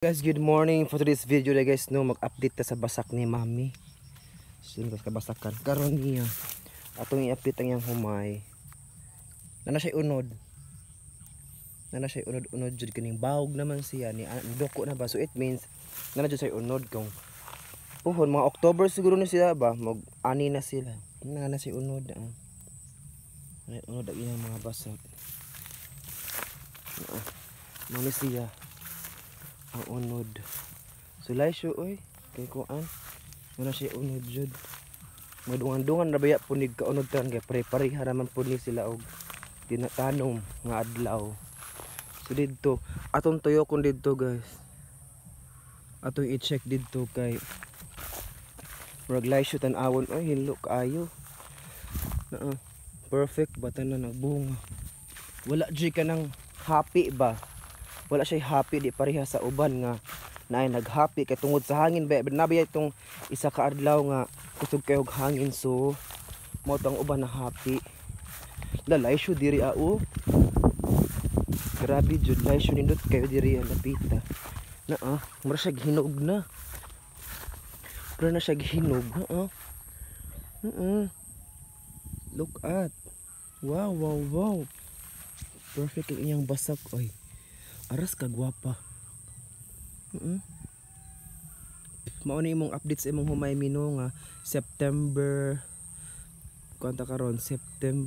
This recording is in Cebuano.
Guys, good morning. For today's video na, guys, no, mag-update ta sa basak ni Mami. So, yun, kabasakan. Karon niya. Atong i-update ang iyang humay. Nana siya unod. Nana siya unod-unod jud, kaning bawog naman siya ni doko na ba. So it means nana jud siya unod kung puhon mga October siguro na sila ba, mag ani na sila. Nana siya unod. Ah. Ay, unod ang iyang mga basak. Ah, mao ni siya ang unod. So laisyo oy kay kuan. Muna siya unod jud. Madungan-dungan ra baya punig kaunod kan kay pare-pareha raman pud ni sila og tinatanom nga adlaw. So didto atong tuyokon didto, guys. Atong i-check didto kay murag laisyo tan-awon oy, hinlo kaayo. Naa perfect ba tanan nagbunga. Wala jud ka nang happy ba? Wala siya happy, di pareha sa uban nga naay naghappy kay tungod sa hangin ba, nabaya itong isa ka adlaw nga kusog kayo og hangin, so mao to ang uban na happy. Lalay siya diri ao. Grabe jud, laisyo, nindot kayo diri ang lapita. Na ah, mura siya hinog na. Mura na siya hinog. Ah. Look at. Wow. Perfect ang iyang basak oy. Aras ka gwapa. Mao ni imong update sa imong humay, Mino, nga September kuanta karon, September